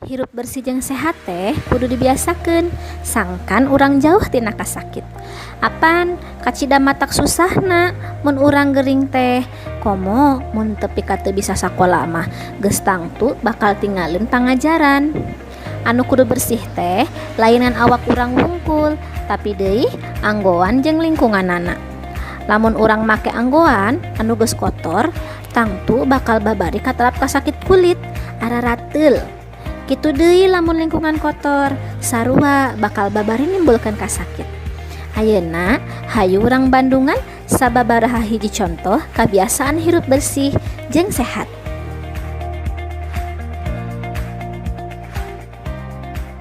Hirup bersih jeung sehat teh kudu dibiasakeun sangkan urang jauh tina kasakit. Apan kacida matak susahna mun urang gering teh, komo mun tepi ka teu bisa sakola mah geus tangtu bakal tinggaleun pangajaran. Anu kudu bersih teh lain ngan awak urang wungkul, tapi deui anggoan jeung lingkunganana. Lamun urang make anggoan anu geus kotor, tangtu bakal babari katalap kasakit kulit, ararateul. Kitu deui lamun lingkungan kotor, sarua bakal babari nimbulkeun kasakit. Ayeuna hayu urang Bandungan sababaraha hiji contoh kabiasaan hirup bersih jeung sehat.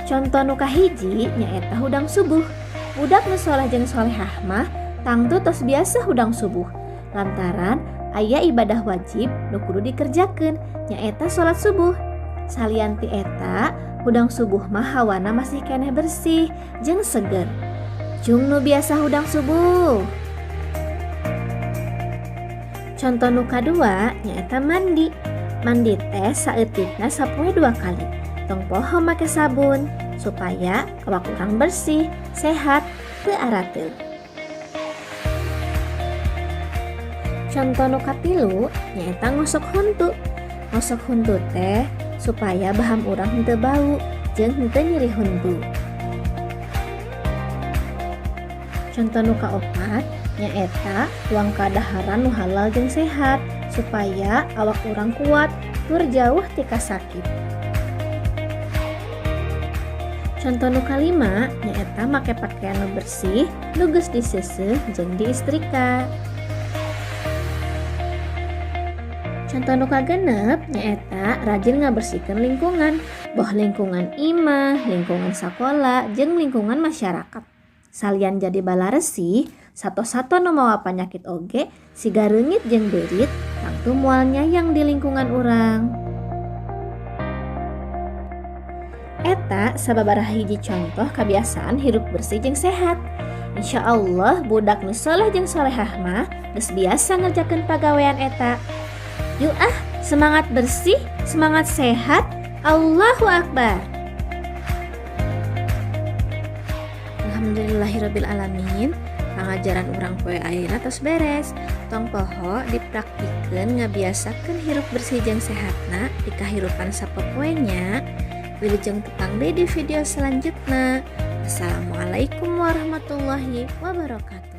Conto nu kahiji nyaeta hudang subuh. Budak nu soleh jeung solehah mah tangtu tos biasa hudang subuh lantaran aya ibadah wajib nu kudu dikerjakeun, nyaeta salat subuh. Salian ti eta, hudang subuh mah hawana masih keneh bersih jeung seger. Cung nu biasa hudang subuh. Conto nu kadua nyaeta mandi. Mandi teh saeutikna sapoe 2 kali. Tong poho make sabun supaya awak urang bersih, sehat, teu arateul. Conto nu katilu nyaeta ngosok huntu. Ngosok huntu teh supaya baham urang henteu bau jeung henteu nyeri huntu. Conto nu kaopat nyaeta tuang kadaharan nu halal jeung sehat supaya awak urang kuat tur jauh ti kasakit. Conto nu kalima nyaeta make pakaian nu bersih, nu geus diseuseuh jeung diistrika. Conto nu kagenep nyaeta rajin ngabersihkeun lingkungan, boh lingkungan imah, lingkungan sakola, jeung lingkungan masyarakat. Salian jadi balaresih, sato-sato nu mawa panyakit oge siga reungit jeung beurit tangtu moal nyayang di lingkungan urang. Eta sababaraha hiji contoh kabiasaan hirup bersih jeung sehat. Insya Allah budak nu soleh jeung solehah mah geus biasa ngerjakeun pagawean eta. Yuk ah, semangat bersih, semangat sehat, Allahu Akbar. Alhamdulillahirabbil alamin. Pangajaran urang poe ayeuna tos beres. Tong poho dipraktikeun ngabiasakeun hirup bersih jeung sehatna di kahirupan sapopoe nya. Wilujeng tepang deui di video selanjutna. Assalamualaikum warahmatullahi wabarakatuh.